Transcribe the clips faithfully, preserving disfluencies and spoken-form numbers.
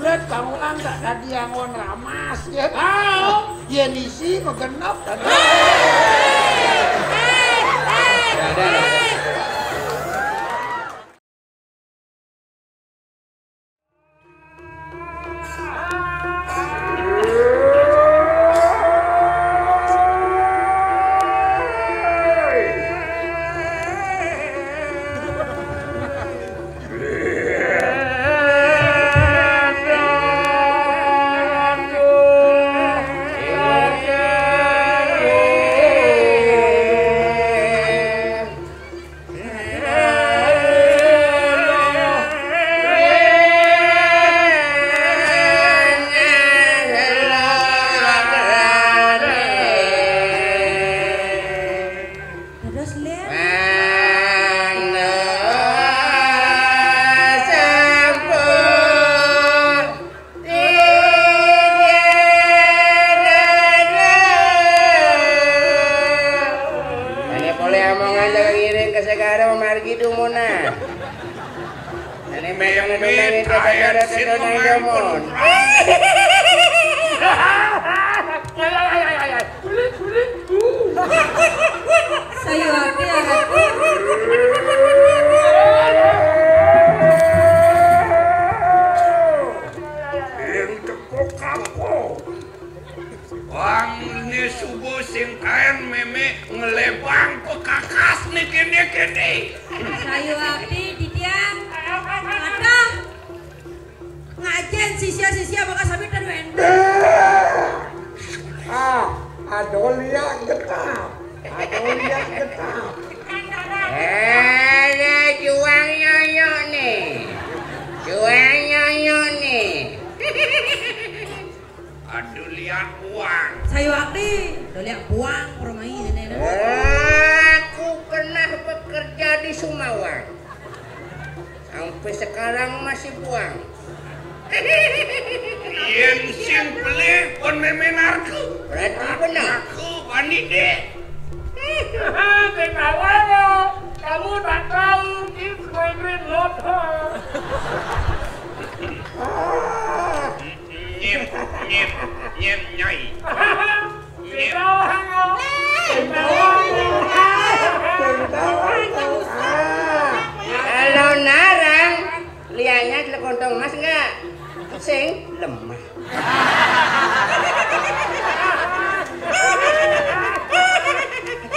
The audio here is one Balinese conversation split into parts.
Kamu kan tak tadi yang wan ramas ya. Yén isi mah genep tadi. Terus, Lir? Ané polih omongan dagang ngiring ka segara mamargi dumunna. Ané meyong nunang ka segara tetonang domon. Sayuwakti, Ratu. Ing tepuk kapo. Wangné subuh sing kaén mémé ngelébang pekakas niki-niki. Sayuwakti, titiang. Aduh. Ngajén sisya-sisya bakal sami ten wénten. Ah, ada liak getap. Ada liak getap. Ada juang nyoyo nih. Juang nyoyo nih. Aduh liak buang. Sayuwakti, aduh liak buang, permai ini. Aku pernah bekerja di Sumawang. Sampai sekarang masih buang. Yén sing pelih pon mémé narka. Berarti benar. Aku bani dé. Ketawa lo. Kamu tak tahu, it's my great love. Nyén, nyén, nyén nyai. Kalau narang, lianya ada kontong emas enggak? Sing lemah.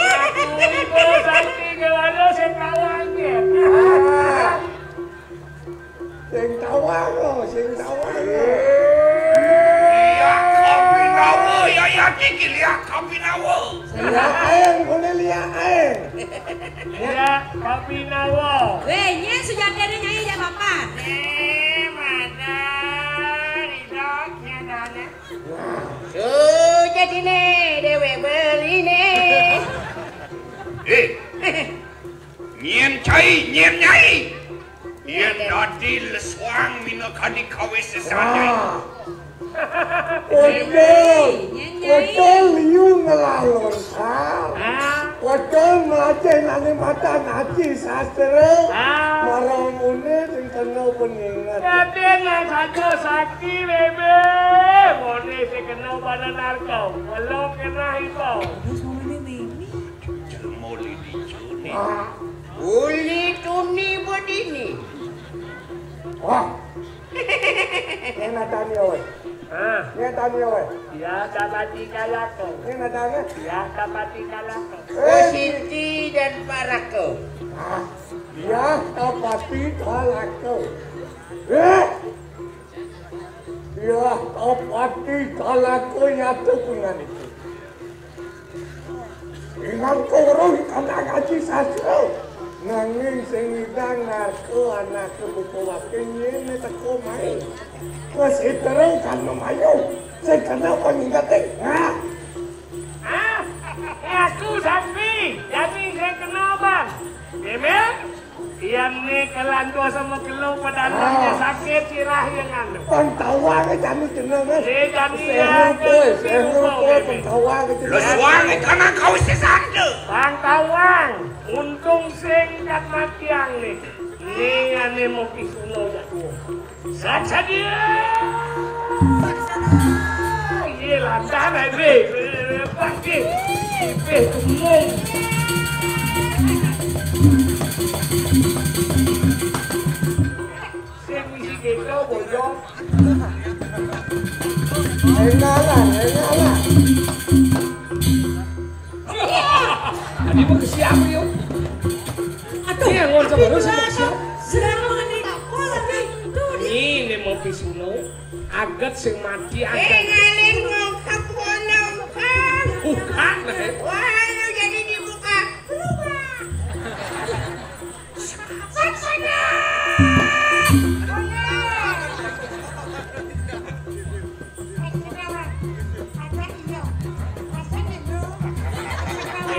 Aku ibu sakti gelana sing kawannya. Sing tawang lo, sing tawang lo. Liak kapinawa, ya, ya, kiki liak kapinawa. Liak aéng, boleh liak aéng. Liak kapinawa. Wéh, nyén sujatiné nyai ya bapak. Eh, mana ridho nyadana. Sujatiné déwék beliné. Eh. Nyén cai, nyén nyai. Yén dadi lesuang minakadi kawisésan nyai. Wah. Betul. Nyén nyai. Betul liu ngelalon sal. Ah. Betul melatih nani mata ngaji sastra. Ah. Marang muni sing kena peninget. Dadi nang saja sakti, bébé. Muni sing kena bana narka. Welok kena ipo. Terus mau ini, Mimi. Jelema uli dini. Wah. Uli tuni bedini. Wah. Ini nadani, wé. Hah? Ini nadani, wé. Ya, kapati kalako. Ini nadani. Ya, kapati kalako. Eh. Siti dan Parako. Ah, ya, kapati kalako. Eh. Ya, kapati kalako nyatu pungan itu. Ingat kurung kana ngaji sastra. Nanging sing ngidang narka anaké buka waké nyén teka mai. Wis iterung kan memayu. Sing kena pengingete. Nah. Ah, aku sakti. Jadi sing kena, Bang. Emel? Yén né kelantur sama kelo pedanannya sakit sirah yang anu. Pang tawang jani jeneng. Eh, jani ya, rupa, jani rupa, rupa, pang tawang jeneng. Lo suang kana kau sesanda. Pang tawang, untung sing kat matiang né. Né ane mau kisuno jago. Sat sadia. Iya, lantaran, Dre. Pasti. Ipih, kemung. Sing misi kita, bojong. Enalan, enalan. Tadi mau ke siapa, yuk? Aduh, ini yang ngomong sama lu, sama siapa? Sedang mengenai apa, tapi itu di- Ini mau pisuno, aget sing mati, aget. Eh, ngalin ngokap, ngomong. Bukan, eh. Wah, lu jadi dibuka. Lu, Pak.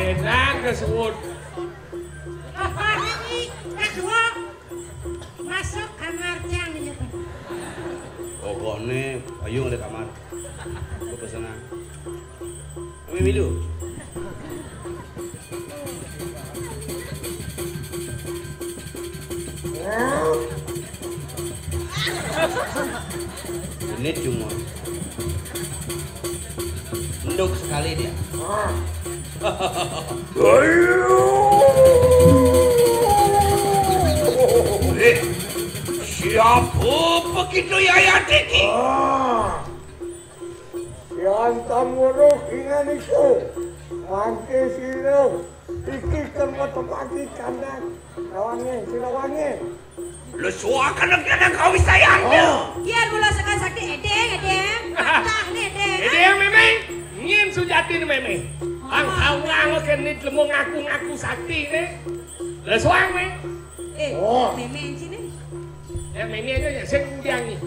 Enak kesuwun. Masuk kamar cang gitu. Pokoknya, ayo ke kamar. Aku pesenan. Kami milu. Ini cuma enduk sekali dia. Eh, siapa begitu Yayat ini? Yang tamuruh ingan itu, mangke sira iki kerma temaki kandang. Lawange, sira wange. Lesuaken kena kau wisayan. Oh. Yen mula saka sakti edeng, edeng. Patah nih, edeng. Edeng, Meme. Nyin sujati nih, Meme. Ang kau ngango kene lemu ngaku-ngaku sakti nih. Lesuang, Me. Eh, oh. Meme sini. Ya, Meme aja ya, sing udiangi.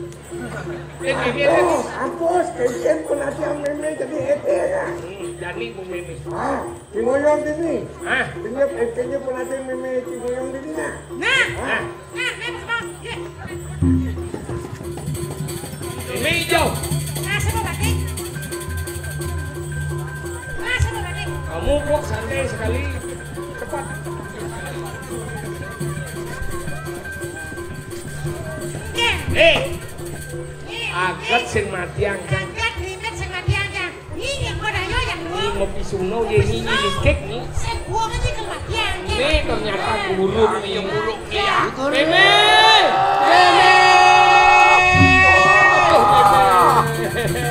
Eh, Meme aja. Ampus, ampus, kengken penasihan Meme jadi edeng ya. Hmm, jani Bu Meme. Ah. Cimoyong dini. Hah? Kayaknya, kayaknya pengantin Meme Cimoyong dini, nah. Nah. Nah. Nah, nah, Mas Bang. Ye. Ini hijau. Nah, sama batik. Nah, sama batik. Kamu kok santai sekali. Cepat. Ye. Eh. Aget sing matiang, Kang. Aget rimet sing matiang, Kang. Ini yang kau dah yo yang dua. Ini mau pisuno, ya, ini, ini kek, nih. Sing buang aja ke matiang, Kang. Ini ternyata buruk, nih, yang buruk, nih, ya. Meme! Meme! Aduh, Meme.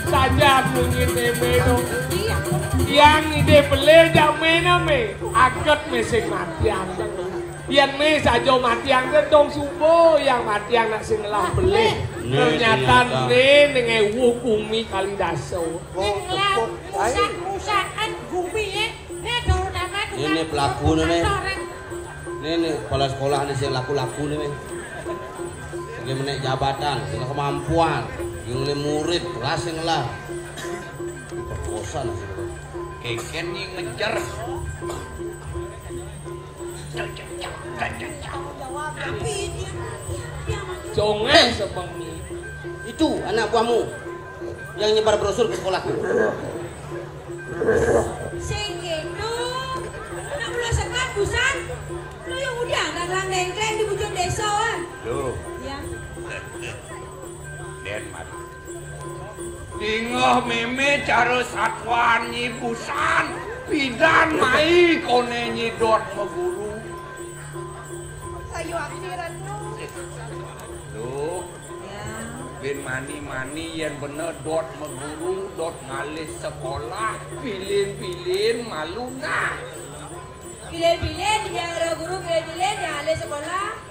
Saja mungkin Meme, dong. Iya. Yang ide beli, jak Meme, Me. Aget, Me, sing matiang, Kang. Yen me saja matiang, ke dong suba yang matiang nak sing ngelah belih. Ternyata ne ning ewu gumi kali dasa. Ning ngelah rusak-rusakan gumi, ye. Ne doro nama. Ini pelaku ne, ne. Ne, ne kepala sekolah ne sing laku-laku ne, me. Sing menek jabatan, sing kemampuan, sing murid, kelas sing ngelah. Perkosa ne sing. Keken yang ngejar. Congeh sepengi. Itu anak buahmu yang nyebar brosur ke sekolahku. Sing kena, nak mula sekat busan. Lu yang udah nggak ngelang dengkleng di bujur desa, ah. Loh. Ya. Den mati. Dingeh meme cara satwan nyibusan, pidan mai kone nyidot meguru. Kayu akhiran lu. Duh. Ya. Bin mani-mani yen bener dot meguru, dot ngalih sekolah, pilin-pilin malu nah. Pilin-pilin, dia guru pilin-pilin, dia ngalih sekolah.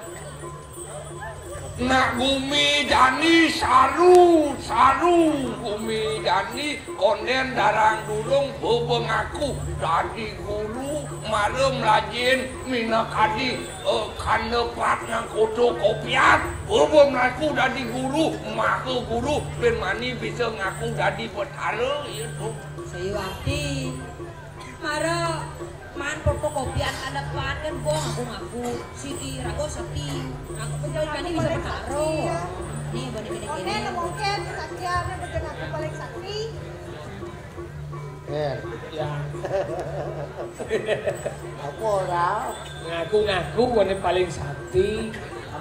Nak gumi jani saru, saru gumi jani konden darang dulung bebengaku dadi guru, mara melajin minakadi, eh, kanda pat nang koto kopian, bebengaku dadi guru, maha guru, ben mani bisa ngaku dadi betara, iya tu. Sayuwakti. Mara maan fotokopian kanepan kan bo ngaku-ngaku siti raga sakti. Aku pun jauh kani bisa betara. Nih, bani kene kene. Oke, mungkin sakti, aku paling sakti. Eh, ya. Apa ora? Ngaku-ngaku kene paling sakti.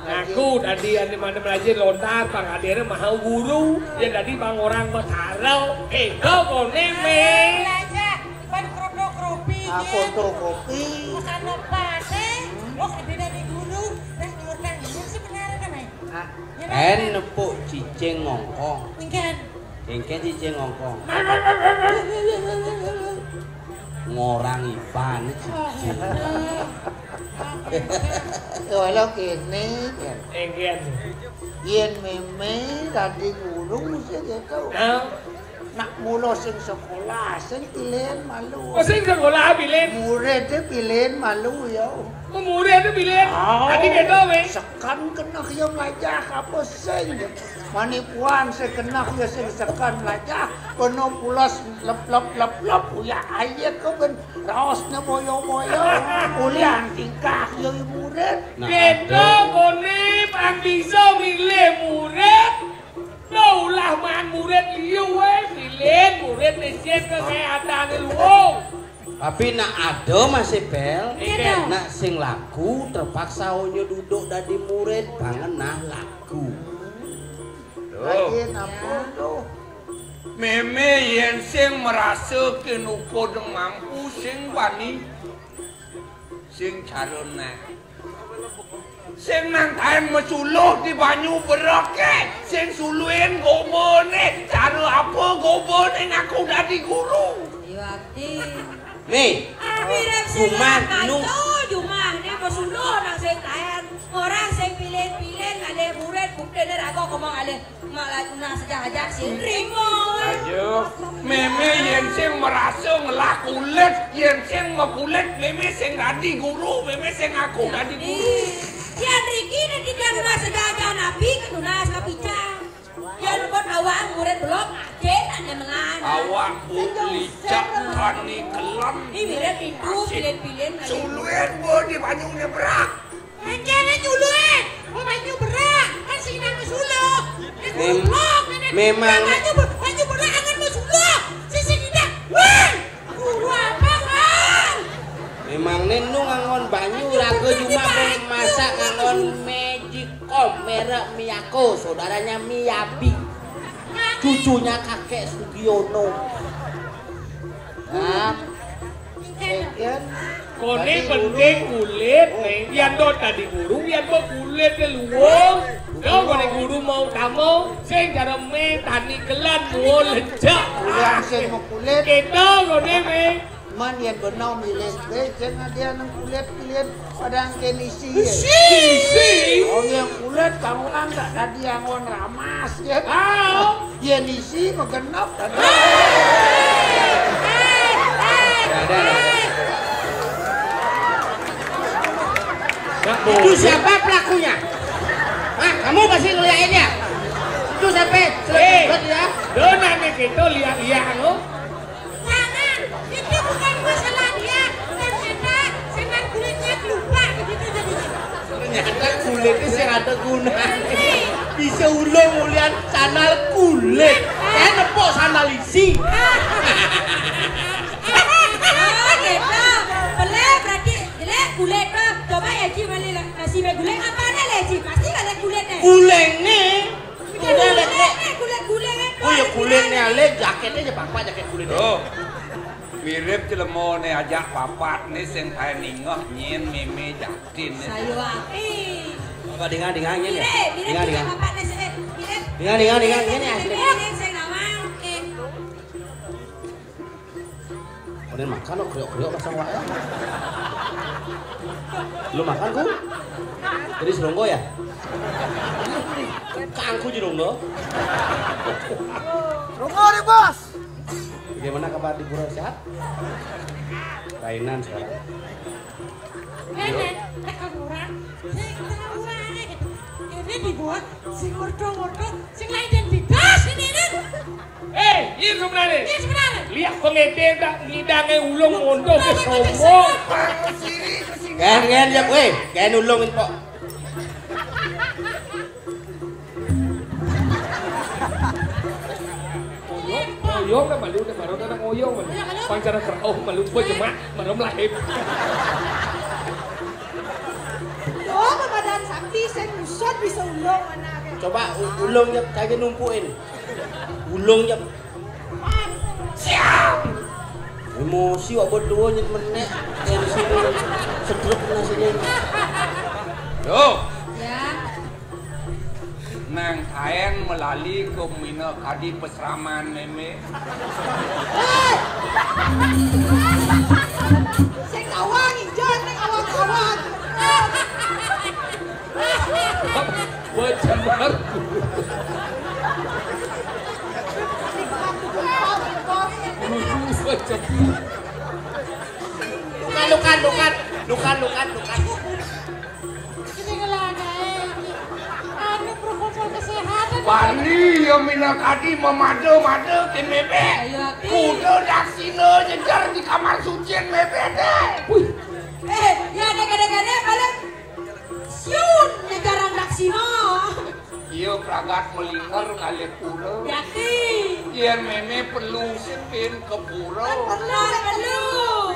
Aku tadi ane mana belajar lontar, pang adene maha guru, ya tadi bang orang betara, ento koné mé. Belajar, ban krodo kropi, ah, ya. Fotokopi. Makan apa sih? Lo ada dari guru, nah, nyurutang ini sebenarnya kan, ay? Ah, ya, en kan? Nepuk cicing ngongkong. Enggan. Engken cicing ngongkong. Ngorang iban cicing. Walau kene, kan. Engken. Yen mémé dadi guru mesti gitu. Nah. Nak mula sing sekolah, sing pilihan malu. Oh, sing sekolah pilihan. Murid itu pilihan malu ya. Oh, murid itu pilihan. Oh. Adi gitu, wé. Sekan kena dia melajah apa sing. Manipuan sing kena dia sing sekan melajah. Penuh pulas lep lep lep lep. Ya ayat kau ben raosnya boyo-boyo. Ulian tingkah ya murid. Nah, kita ada. Koné pang bisa milih murid. Lah ulah maan murid liu wé, milih murid isin kesehatan luwung. Tapi nak ada masih, Bel. Iya, dong. Nak sing laku terpaksa onyo duduk dadi murid, pangenah laku. Tuh. Lagi ampun tuh. Mémé yen sing merasa kenuko deng mampu sing wani. Sing carane. Sing nang taen mesuluh di banyu bereke, sing suluin gobone, cara apa gobone ngaku dadi guru? Yo, Abdi. Nih, Abdi rep cuman silakan nu tuh, jumah ne mesuluh nang sing taen. Orang sing pilih-pilih ngalih murid, buktine raga kemang alih. Malah nah sejak-ajak sing rimo. Ayo, mémé yen sing merasa ngelah kulit, yen sing mekulit, mémé sing dadi guru, mémé sing ngaku dadi guru. Ih, yen riki nanti dia rumah sejak-ajak nabi ke tunas kapicang. Yen pun awak murid belum, aja nanya melan. Awak bu licak kani kelam. Ih, mirip itu, pilih-pilih. Suluin bu di banyu nyebrang. Encene nyuluin, mau banyu berak, kan sing nang suluh. Mem-, memang banyu ber-, banyu berak angan mau suluh. Sisi tidak, weh, guru apa kan? Memang nenu ngangon banyu, raga cuma memasak ngangon magicom merek Miyako, saudaranya Miyabi. Cucunya kakek Sugiono. Nah, koné penting kulit, né. Yan dot tadi guru, yan dot kulit ke luwung. Kalau koné guru mau tamu, sing cara mé tani kelan mau lecak. Kulit sing mau kulit. Kita koné mé. Man yan benau milih, bé, jangan dia nang kulit, kulit. Padang ke nisi, ya? Isi. Isi. Oh, yang kulit kamu kan tak tadi yang on ramas, ya? Ah. Ya nisi magenep tadi. Ada, ada, ada. Itu siapa pelakunya? Hah, kamu pasti ngeliatin ya? Itu siapa? Eh, ya? Lo nanya gitu, lihat-lihat lo. Jangan, itu bukan masalah dia. Ternyata sandal kulitnya kelupak begitu jadinya. Ternyata kulitnya sing ada gunanya. Bisa ulung ulian sandal kulit. Kayak nepuk sandal isi. Oh, gitu. Boleh, berarti jelek kulit, Bang. Coba ya, Ji, balik lah. Masih main guling apa nih, Le, Ji? Pasti balik kulit, nih. Guling nih. Udah, Le, Le. Kulit, guling, eh, Oh, ya, kulit nih, Le. Jaketnya aja, Bapak, jaket kulit. Tuh. Mirip celemone ajak papat nih sing kae ningeh nyen mémé jatin nih. Sayu api. Apa dengar, dengar, ini ya? Mirip, mirip dengar, juga dengar. Bapak nih, eh, mirip. Dengar, dengar, dengar, ini asli. Mirip, sing nawang, eh. Udah makan lo kriok-kriok pasang wae. Lu makan ku? Jadi seronggo ya? Kangku jeronggo. Seronggo nih, Bos. Bagaimana kabar di Pura, sehat? Lainan sekarang. Nenek, tekan orang. Saya tekan orang aja gitu. Ini dibuat si ngordo-ngordo, sing lain dan bebas ini, Nen. Eh, iya sebenarnya. Iya sebenarnya. Lihat pengetir tak ngidange ulung monto ke sombong. Gen, gen, ya, weh, gen ulung itu kok. Oyong, oyong kan malu, udah baru anak oyong malu. Pancara kerauh malu, gua jemak, baru melahir. Oh, pemadam sakti. Usut bisa ulung anak. Coba u-, ulung jep, kagak numpukin. Ulung jep. Siap. Emosi wak berdua nyet menek. Emosi sedrep nasinya. Yo. Ya. Nang kaen melali ke mina kadi pesraman meme. Sing awang ijo ning awang-awang. Wajah baru. Lucu wajah. Lukan, lukan, lukan, lukan, lukan, lukan. Ini ngelana, eh. Anu protokol kesehatan. Bali ya mina kadi memade-made ke mebe. Ayo, Ki. Kuda daksina jejer di kamar suci mebe deh. Wih. Eh, ya ada gede-gede balik. Siun nyejarang daksina. Iya pragat melinger kalih pura. Yati. Yen meme perlu sepin ke pura. Perlu, perlu.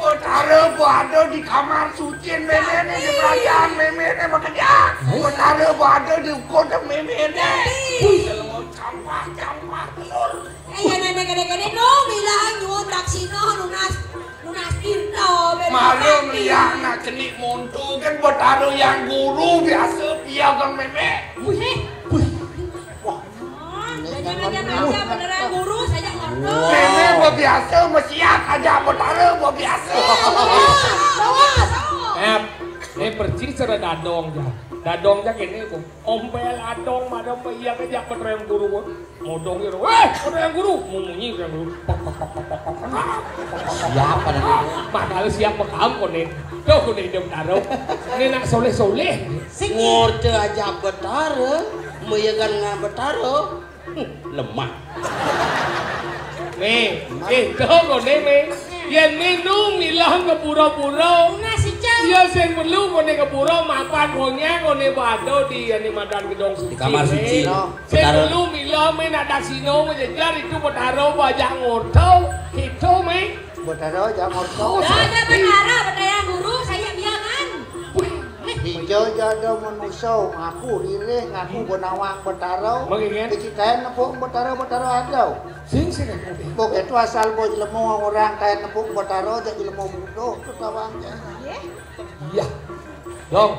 Betara berada di kamar suci meme ne, di kerajaan meme ne makanya. Betara berada di kota meme ne. Yati. Ilmu campah-campah telur. Eh, ya nenek gede-gede no, bilang nyuwun daksina nunas, nunas tirta, ben. Marang liang nak cenik monto kan betara yang guru biasa piagang meme. Wih, wih. Wah. Jangan-jangan aja beneran guru, saya ngerti. Meme biasa mesiak aja betara biasa. Eh, ini persis cara dadong ja. Dadong ja gini, Bu. Ompel adong madam iya aja betara yang guru, Bu. Modong ya, weh, ada yang guru, memunyi ada yang guru. Siapa nanti? Padahal siapa kamu nih? Tuh, udah hidup taruh. Ini nak soleh-soleh. Ngorte aja betara, meyegan ngan betara. Hmm, lemah. Nih, itu kone nih. Yen menu milah ke pura-pura. Iya, sing perlu kone ke pura, mapan konyang kone bado di ane madan gedong suci. Di kamar suci. Sing perlu mila men ada sino menjejar itu betara bajak ngorto. Itu, me. Betara bajak ngorto. Ada betara, betara yang guru, saya biarkan. Ijo jada manusa ngaku lirih, ngaku benawang betara. Bagi kan? Iki kain nepuk betara, betara ada. Sing, sing. Kok itu asal bo jelema orang kain nepuk betara, jadi jelema bodoh, ketawanya. Iya. Dong,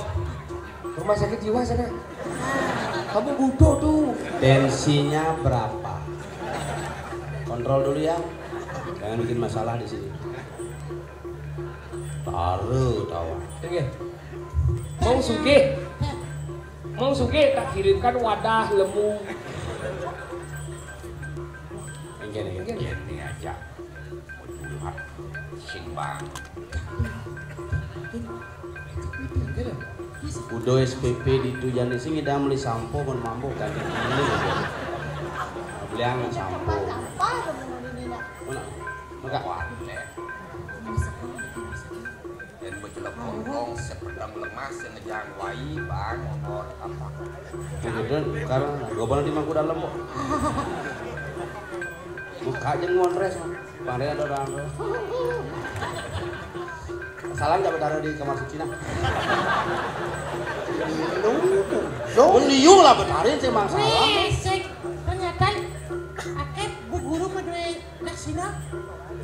rumah sakit jiwa sana. Kamu butuh tuh. Tensinya berapa? Kontrol dulu ya. Jangan bikin masalah di sini. Taruh tawa. Oke. Mau sugih. Mau sugih tak kirimkan wadah lemu. Enggak, enggak. Ini aja. Mau curhat. Sing bang. Udah S P P di itu jane sing ngidang beli sampo pun mampu ganti ini. Beli anak sampo. Mana? Maka. Dan bercelok kongkong sepedang lemas yang ngejang wai bang ngobor apa. Kemudian sekarang dua bulan lima kuda lembok. Buka aja ngonres. Pare ada orang. Salam tak betara di kamar suci nah. Lu, lu. Mun liu lah betarin sih mang salam. Resik. Ternyata akeh bu guru madue daksina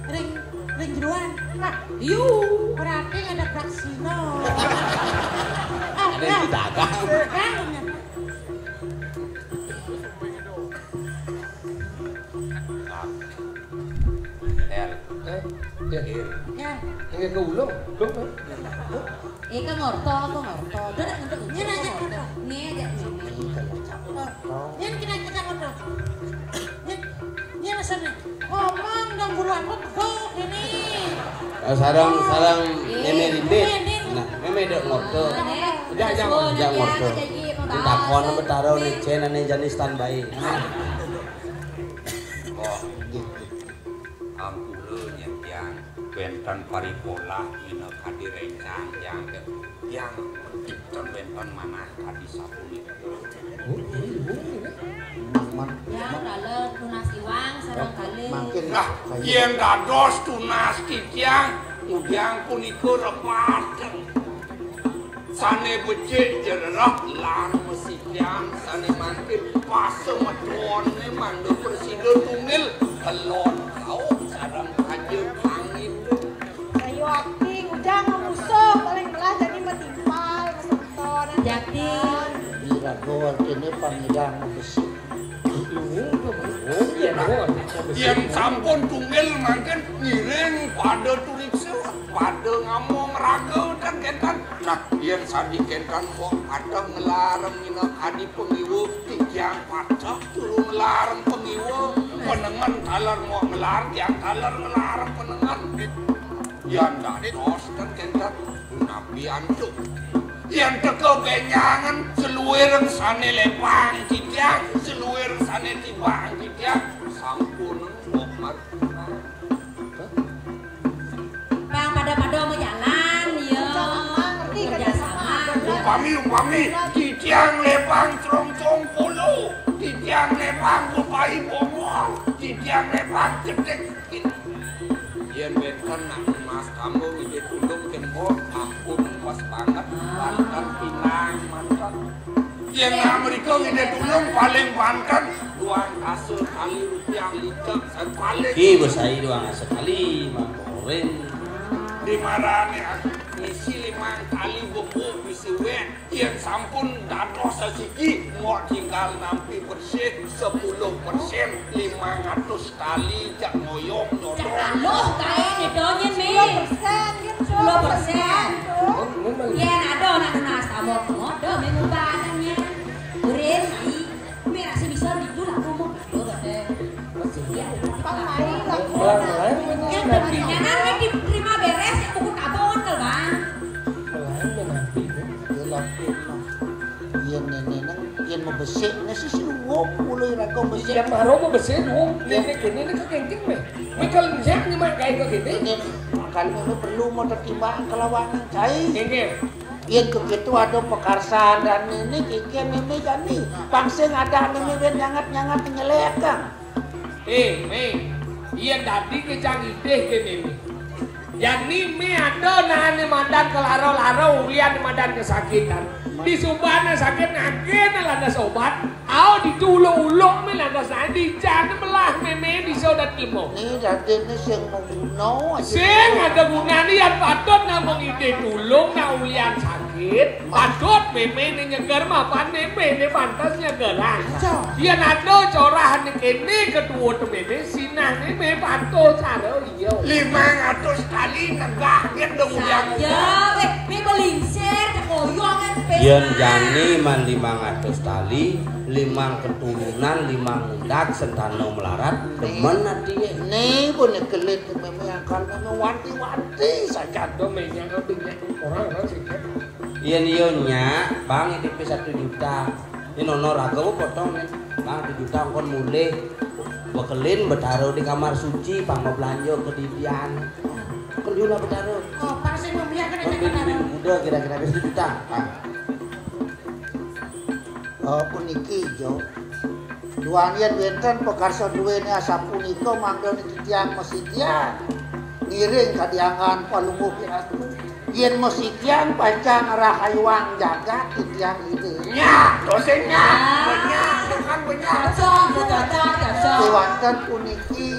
ring, ring jeroan. Nah, yu, berarti ada daksina. Ada yang didagang. Dagang ternyata. Nah. Der. Eh, ya. Der. Ya. Ini ke ulo, dong, kan? Eh, ke ngorto, ke ngorto. Duduk untuk ini aja ngorto. Ini aja ini. Ini kita kita ngorto. Ini, ini rasanya. Ngomong dong guru aku tuh ini. Eh, sarang, sarang meme rindit. Nah, meme dek ngorto. Jangan, jangan ngorto. Takon betara nih, cen ane jani standby. Oh, gitu. Ampura nyen tiang wénten paripolah minakadi réncang tiang ké tiang mangkin wénten manah kadi sapunika. Oh, iya, iya. Tiang taler tunas iwang sareng kalih. Nah, yén dados tunas titiang, tiang punika repat. Sané becik jerereh lan mesikian sané mangkin pasemetoné mangda presida tunggil, elon kauh sareng aja angin. Sayu akting, ujang mamusuh, paling melah jadi matimpal, masemeton. Jakti. Di raga kéné pangidang besik. Yén sampun tunggil mangkin ngiring pada turiksa, pada ngama meraga dan kénten. Nah, yén sadi kénten kok pada ngelarang ngina adi pengiwa, titiang patah turu ngelarang pengiwa. Penengen taler mau ngelar, tiang taler ngelarang penengen. Yan dados dan kénten punapi antuk. Yan teka benjangan seluir sané lepang titiang, seluir sané tibang titiang, sampun kok mar. Bang, pada-pada mau jalan, ya. Kerja sama. Upami, upami, titiang lepang trongcong polo, titiang lepang bepai bongol, titiang lepang cetek. Yén wénten nak mas kamu ngidih tulung, kén kok ampun pas banget, banten pinang manten. Yén nak mrika ngidih tulung paling banten duang asa kali rupiah liter, paling. Ki besai duang asa kali, Mang Korin. Di marané aku ngisi limang kali bebuk bisi wén. Yén sampun dados sasiki, mok tinggal nampi bersih sepuluh persen, limang atus tali jak ngoyong. Jak dodo. Aluh, kaé né donyén, Mi. Sepuluh persen, gitu. Sepuluh persen. Yén ada nak nunas tabok, ngoda, Mi, ngubadannya. Urin, Mi. Mé rasa bisa gitu lah, ngomong gitu, kata. Iya, Bang, lain lah. Yang pentingnya nanti diterima beres, ya, buku tabon, kan, Bang? Lain menanti, Bu. Iya, nenek nang, yang mau besik, nggak sih, sih, wong, mulai raga besik. Yang baru mau besik, wong. Nenek ini, ini kekencing, Mé. Mé kalau njak, nyemak kayak kok gini. Ini, makanya lu perlu mau tertimbang kelawan, cai. Ini. Yén kéto ada pakarsan dan ini kiki mimi jani. Pang sing ada mimi ben nyangat-nyangat nyelekang. Eh, Mé, yén dadi kejang idih ké mimi. Jani Mé ada nahané madan kelara-lara, ulian madan kesakitan. Di subané sakit, nagih lantas obat. Au, ditulung-ulung, Mé, lantas naé, di jana melah, Mé, Mé, bisa dadi lemo. Né dadiné sing maguna aja. Sing ada gunané, yan patut namung idih tulung, nak ulian sakit. Patut, Mé, Mé, né nyeger, mapan, Mé, Mé, né pantes nyegerang. Iya. Yan ada corahné kéné, ketua té, Mé, Mé, sinahné, Mé, patut, cara, iya. Limang atus tali negah, yén dong ulian. Saya, wéh, Mé, belingsir, cekoyong, kan, yén jani man limang atus tali, limang keturunan, limang undak, sentana melarat, demen atiné. Né, pun kelit, Mé, Mé, akal, Mé, Mé, wanti-wanti saja. Ada minyak, minyak, orang, orang sih. Yén iya nyak, Bang, idipé satu juta. Ini nono raga, Bu, potong, nih. Bang, satu juta, engkon mulih. Bekelin, betara di kamar suci, pang belanja ke didian. Kerjuna betara. Oh, pang sing membiarkan. Bang, aja duit, duit muda, kira-kira satu juta. Ah. Oh, puniki, Jo. Duan yén wénten pakarsa duwéné asapunika mangda titiang masikian. Ngiring kadiangan palungguh piratu. Yén masikian pacang rahayuang jagat titiang ini. Nyak, dosen nyak. Banyak, tekan banyak. Cocok, cocok, cocok. Kéwanten puniki.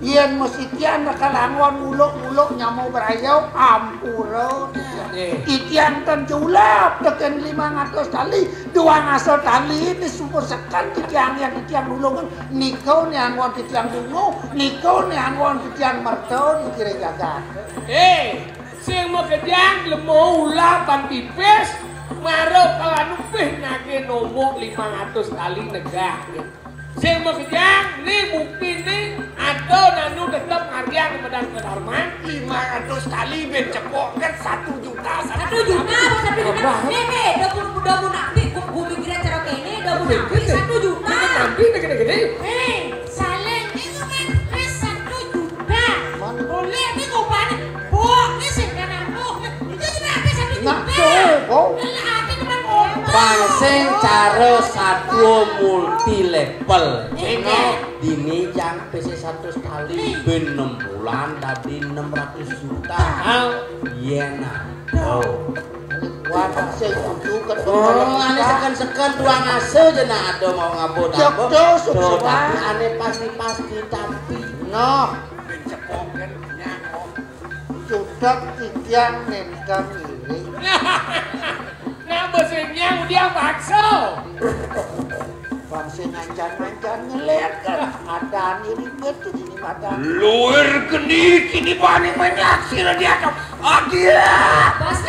Yén masikian bakal anggon muluk-muluk nyama brayau, ampura. Nggih. Titiang ten julap tekén limang atus tali, duang asa tali disumpur seken titiang yén titiang nulungan, nika né anggon titiang dungu, nika né anggon titiang merta di kira jagat. Eh, sing makejang lemo ulap ban pipis, mara kalanu pih nagih nombok limang atus tali negah. Sing makejang, né buktiné, ada nanu tetep ngardiang madan kadarman. Limang atus tali ben cepok kan satu juta, satu juta, satu juta. Tambah. Né, né, dah mun, dah mun napi, gua, gua mikirnya cara kéné, dah mun napi, satu juta. Bikin napi, bikin gedé. Eh, saling itu kan, eh, satu juta. Boleh, ini gua balik. Bok, ini sih, kan aku. Itu kenapa satu juta? Nah, tuh, Bok. Lelaki teman gua. Bang sing cara satua multi level. Cék, dini jang P C satu sekali, ben enam bulan dadi enam ratus juta. Yén ada. Wah, sing kudu keturunan. Oh, ane seken-seken tuang asa je nak ada mau ngabut. Jek apa? Tuh, sukses. Tuh, tapi ane pasti-pasti tapi. Noh. Cutet titiang nentang ini. Nah, bos nyang dia paksa. Bangsa ngancan-ngancan ngelet kan. Ada ini betul ini mata. Luar geni kini paning menyaksir di atas. Adia. Bos.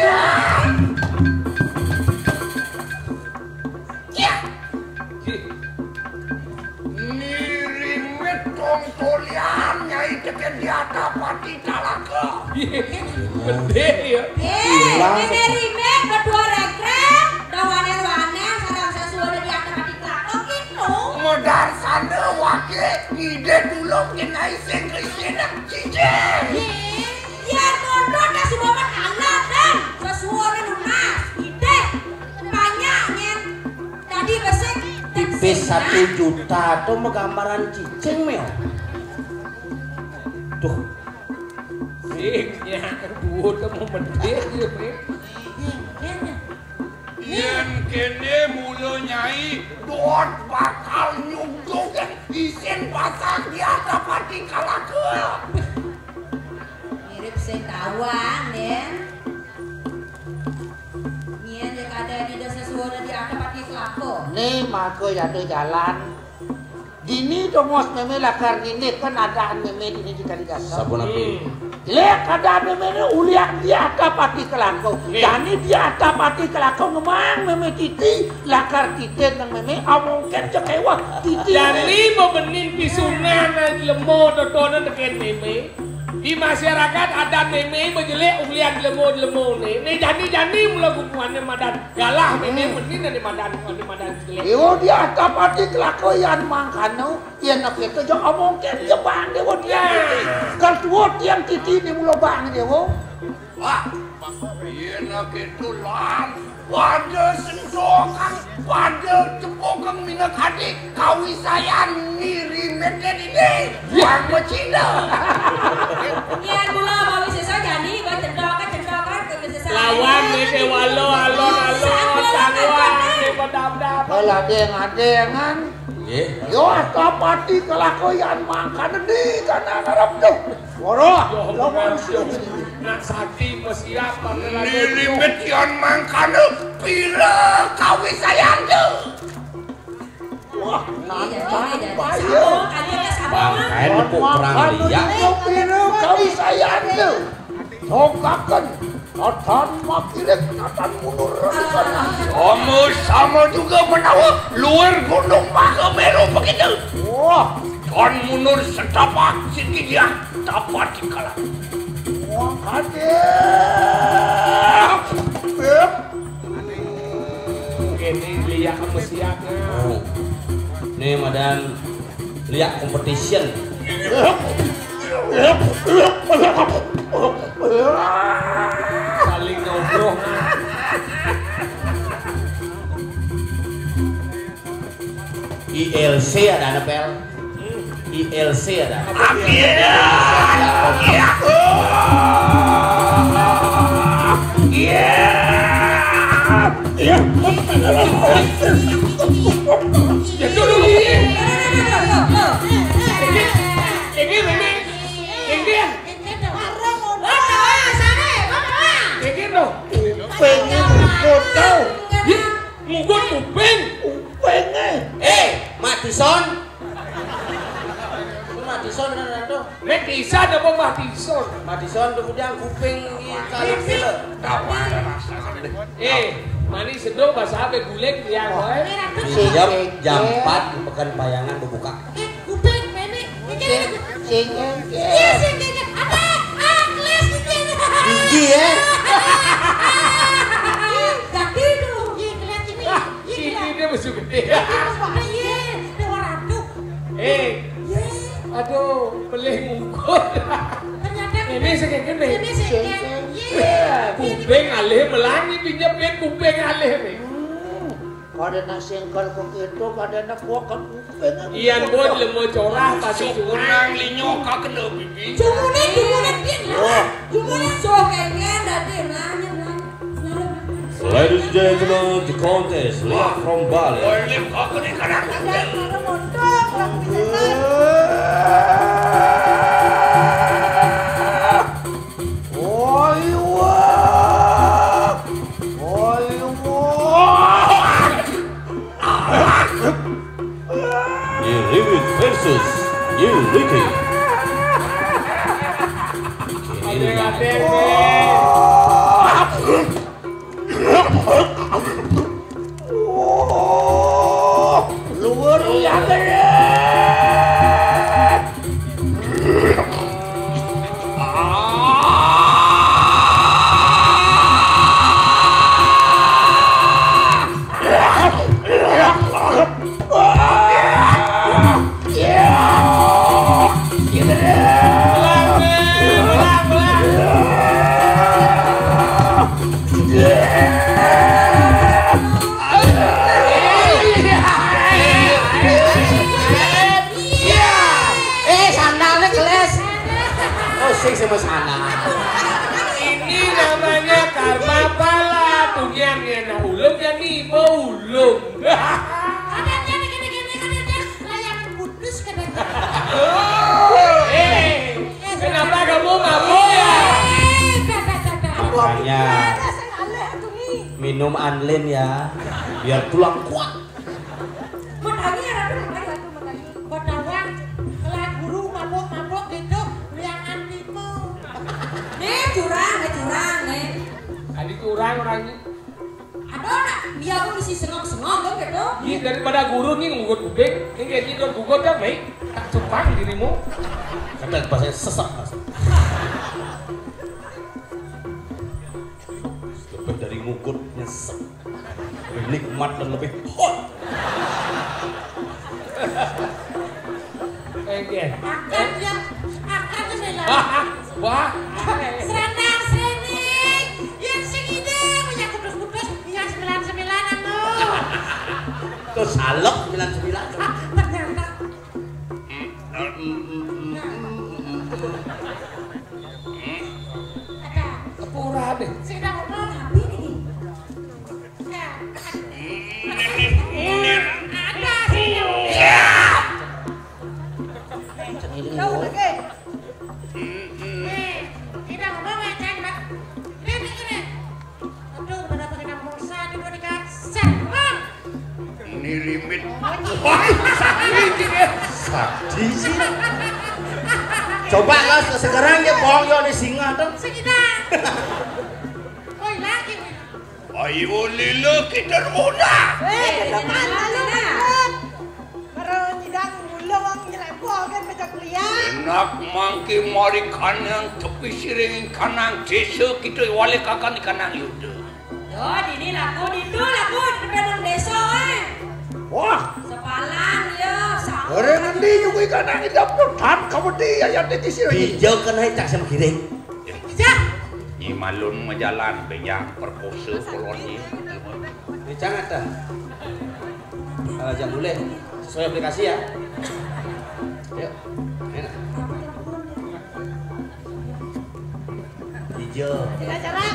Ya. Ngiringe tong tolian nyai teken diatapati talaga. Gedhe ya. Eh, Ilang. Ngene rime kedua rekrek, dawane-wane sareng sesuwene diatapati talaga gitu. Modar sanda wake ide tulung kenai sing krisine cici. Yen ngono ta subawa anak dan sesuwene lunas, ide banyak nyen. Tadi besik. Tipis satu juta tuh menggambaran cicing, Mel. Tuh. Sing ya, duo temu mending ya, Mel. Yen kene mula nyai dot bakal nyungkuk isin pasang di atapati kalaga. Mirip sing tawang, Den. Yen ya kadane desa suara di atapati kalaga. Ni maka jatuh jalan. Dini to mos meme lakar nini kan adaan meme dini di kali dasar. Sapunapi? Hmm. Lek adaan meme ni uliak di atapati kalaga. Ni. Jani di atapati kalaga ngemang meme titi lakar titi nang meme amongken cekewa titi. Jani bebenin pisunan lemo totonan teken meme. Di masyarakat adat meme bejelek ulian lemo-lemo ni. Ni jani-jani mula guguannya madan. Galah meme hmm. Benin ni madan, ni madan jelek. Yo di atapati kelakoyan mangkano. Yen nak kito jo omongke je bang dewo tiang. Ya. Kan tuo tiang titi ni mulo bang dewo. Wah, yen nak kito lan. Pada sendokang, pada tepokang minyak hati kawisayan ngiri meten ini. Yang becina. Yen mulo kawisesa jani, ba cendok, cendok, kawisesa. Lawan mete walo, alon, alon, tangwa, mete padam-dam. Alah, deng, adengan. Nggih. Yo, kapati kelakoyan mangkane di kana ngarep tuh. Woro, lo manusia. Nak sakti mesiat pakai lagu. Nilimbit yon mangkane pira kawisayan tuh. Wah, nantang bayo. Bangkaen nepuk perang liak. Pira kawisayan tuh. Sokaken, natan makilik, natan mundur. Sama-sama juga menawa luar gunung Mahameru begitu. Wah, tan mundur setapak siki dia dapat dikalah. Wah, hadir. Kene liak mesiat. Oh. Nih madan liak competition. Saling ngobrol. I L C ada, ada pel. I L C ada. Amin. Iya. Iya. Iya. Ya dulu. Ini, ini, ini, ini. Ini. Ini loh. Pengen foto. Ih, ngukut kuping. Kupingnya. Eh, Mak Dison. Lu Mak Dison kan, Rando? Mek Dison apa Mak Dison? Mak Dison kemudian kuping di kanan kiri. Tahu ada rasa. Eh, manis sedung bahasa apa guling yang, boy? Siap jam empat di Pekan Payangan berbuka. Eh, kuping, Meme. Sing, sing, iya, sing, sing. Apa? Ah, kelas gitu ya. Gigi ya. Tapi itu, iya, kelas ini. Ah, iya, sini kelas. Dia masuk gede. Iya, terus apa? Iya, dia orang tuh. Eh. Iya. Aduh, pelih ngungkut. Ternyata ini sing kene. Ini sing kene. Iya. Kuping alih melangi pinjepin kuping alih nih. Hmm. Kada nak singkel begitu, kada nak kuat kan kuping. Iyan bot lemo corah pasti curang. Nang linyo ka kena pipi. Jumune, jumune, piye, Mak? Wah. Jumune. Musuh kengken dadi, Mak, nyen, Mak. Selalu, Mak. Ladies and gentlemen, the contest live from Bali. New Limit versus New Ricky. Luar biasa. Eh, sandalnya keles. Oh, sing sama sana. Ini namanya karma pala. Tugian ya na ulung ya ni ulung. Ada dia begini-gini, kan dia layangan putus, kan dia. Eh, kenapa kamu mabuk ya? Eh, dah, dah, dah, dah. Makanya. Ada saya aleh tuh nih. Minum anlin ya, biar tulang kuat. Matawi ya, Ratu, matawi. Batawa, kelah guru mabuk-mabuk gitu, liangan gitu. Nih, curang, nih, curang, nih. Tadi curang orangnya. Aduh, nak, dia aku mesti sengok-sengok, kan, gitu. Iya, daripada guru nih ngugut kuping, ini kayak gitu, gugut kan, baik. Tak cupang dirimu. Kata bahasa sesak, Mas. Lebih dari ngugut, nyesek. Lebih nikmat dan lebih hot. Oke. Akan ya, akan ya, Mela. Wah. Serandang sini. Yang segini punya kudus-kudus, yang sembilan sembilan anu. Terus salep sembilan sembilan. Ah, ternyata. Ada. Kepura deh. Sing ngomong, habis ini. Ada sih. Tahu lagi. Nih, kita ngomong aja, Mbak. Ini, ini. Aduh, pada pakai ngomong satu, dua, tiga, set, ngomong. Ini limit. Wah, sakti sih. Sakti sih. Coba lah sekarang ya, bong, yo, di singa tuh. Sekitar. Oh, lagi. Ayo lila kita muna. Eh, kita malu, malu. Mara nyidang mula wong nyelepo kan baca kuliah. Enak mangke mari kanang tepi siring kanang desa kita wale kakan di kanang yuda. Yo, dini laku, ditu laku, di depan desa, eh. Wah. Sepalan, yo, sama. Orang nanti nyukui kanang di dapur, dan kamu di ayat di sini. Iya, kan, hai, tak sama kiring. Ijah. Nyi malun majalan, benjang perkosa kolon nyi. Ini jangan dah. Kalau jam boleh, sesuai aplikasi ya. Yuk, enak. Hijau. Tidak cara.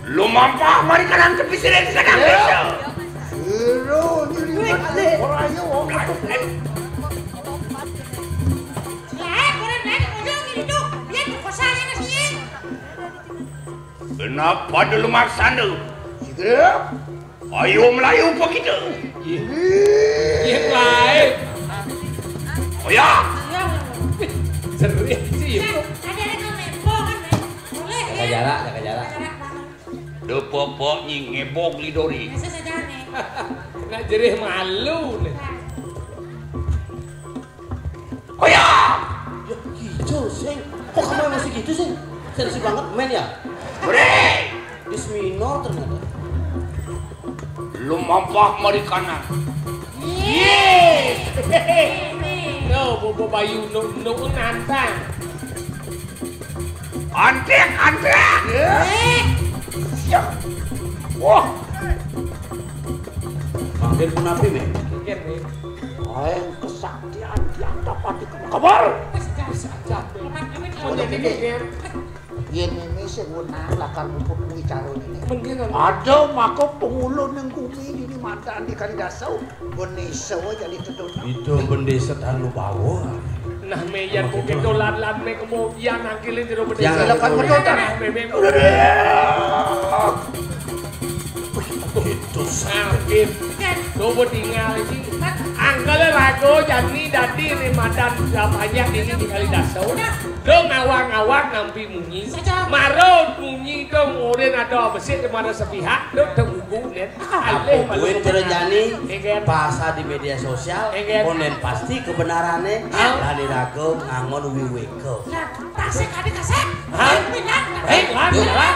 Lu mampah, mari kanan tepi sini, kanan desa. Lu, ini liwat, orang ayo, orang. Lah, kurang naik, ujung ini tuh. Dia tuh kosanya masih. Kenapa dulu maksana? Iya. Ayo Melayu apa kita? Iya. Iya, lain. Oh ya. Serius sih. Ada yang mau nempo kan, men? Boleh, jaga ya? Jarak, jaga jarak. Jarak banget. Duh, popok nyi ngebog lidori. Biasa saja, nih. Nak jerih malu, nih. Nah. Koyok! Ya, gitu, Sing. Kok kamu emosi gitu, Sing? Sensi banget, men, ya? Bre! Is minor ternyata. Lu mampah mari kanan. Yeay! Tuh, bobo bayu, nuk, nuk, nantang. Antek, antek! Ya. Siap. Wah. Panggil pun api, men. Oke, men. Aing kesaktian di Antapani kena kabar. Wis, gas aja. Aman, aman, aman. Udah, Dik. Yén mémé sing wenang lakar muput kuwi carané. Mending ada maka pengulun ning gumi dini madan di Kalidasa. Bendésa jadi tetunan. Itu bendésa tan lu bawa. Nah, mé yén kok gitu lan-lan mé kemudian angkilin jero bendésa. Jangan. Silakan betul, Tan. Nah, mé, mé. Itu sakit. Coba tinggal iki. Angkele raga jani dadi ning madan banyak ini di Kalidasa. Lo ngawang-ngawang nampi munyi. Saja. Mara munyi dong orin ada besik mara sepihak, lo tunggu, Nen. Alih. Apa buin malu jero jani? Enggak. Bahasa di media sosial, enggak. Konen pasti kebenarane. Hah? Lani raga ngangon wiweka. Nah, tasik ade kasek. Hah? Minat. Eh, lan, lan.